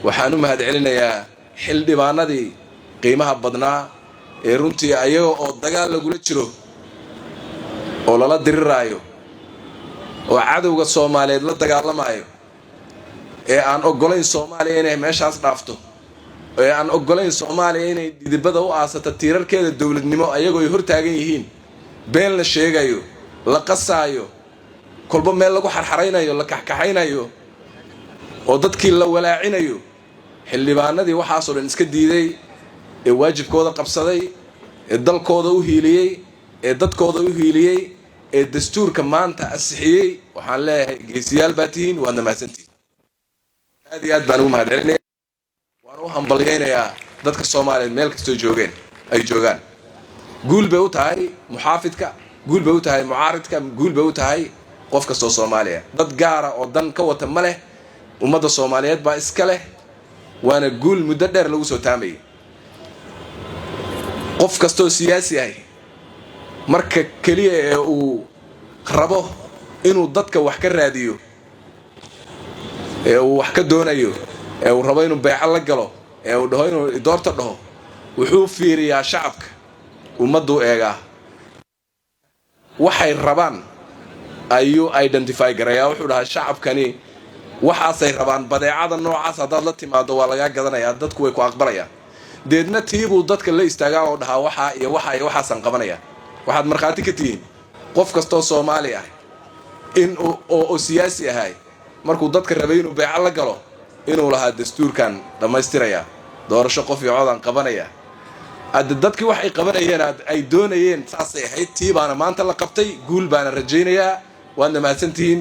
Waxaan u mahad celinayaa xildhibaanadii qiimaha badnaa ee runtii ayaga oo dagaal lagula jiro oo lala diriraayo oo cadowga Soomaaliyeed la dagaalamaayo, ee aan oggolayn Soomaaliya inay meeshaas dhaafto, ee aan oggolayn Soomaaliya inay dhidibada u aasato tiirarkeeda dowladnimo, ayagoo ay hortaagan yihiin, been la sheegayo, la qasaayo, kolba meel lagu xarxaraynayo, la kaxkaxaynayo oo dadkii la walaacinayo, xildhibaanadii waxaasoo dhan iska diiday ee waajibkooda qabsaday, ee dalkooda u hiiliyey, ee dadkooda u hiiliyey, ee dastuurka maanta ansixiyey, waxaan leeyahay geesiyaal baa tihiin, waadna mahadsantihiin. Aad iyo aad baan ugu mahad celinaya, waan u hambalyaynayaa dadka Soomaaliyeed meel kastoo joogeen ay joogaan. Guul bay u tahay muxaafidka, guul bay u tahay mucaaridka, guul bay u tahay qof kastoo Soomaaliya. Dad gaara oo dan ka wata ma leh, ummadda Soomaaliyeed baa iska leh, waana guul muddo dheer lagu soo taamayay. Qof kastoo siyaasi ahay marka keliya ee uu rabo inuu dadka wax ka raadiyo, ee uu wax ka doonayo, ee uu rabo inuu beeco la galo, ee uu dhaho inuu doorta dhaho, wuxuu fiiriyaa shacabka, ummadduu eegaa, waxay rabaan ayuu identify garayaa. Wuxuu dhahaa, shacabkani waxaasay rabaan, badeecada noocaas haddaad la timaado waa lagaa gadanayaa, dadku way ku aqbalayaan. Deedna tiibuu dadka la istaagaa oo dhahaa, waxaa iyo waxaa iyo waxaasaan qabanaya. Waxaad markhaati ka tihiin qof kastoo Soomaali ah in oo siyaasi ahay markuu dadka rabay inuu beeco la galo inuu lahaa dastuurkan dhammaystiraya, doorasho qof iyo codaan qabanaya. Hadde dadkii waxay qabanayeen ay doonayeen saasay ahayd, tii baana maanta la qabtay. Guul baana rajaynayaa, waadna mahadsantihiin.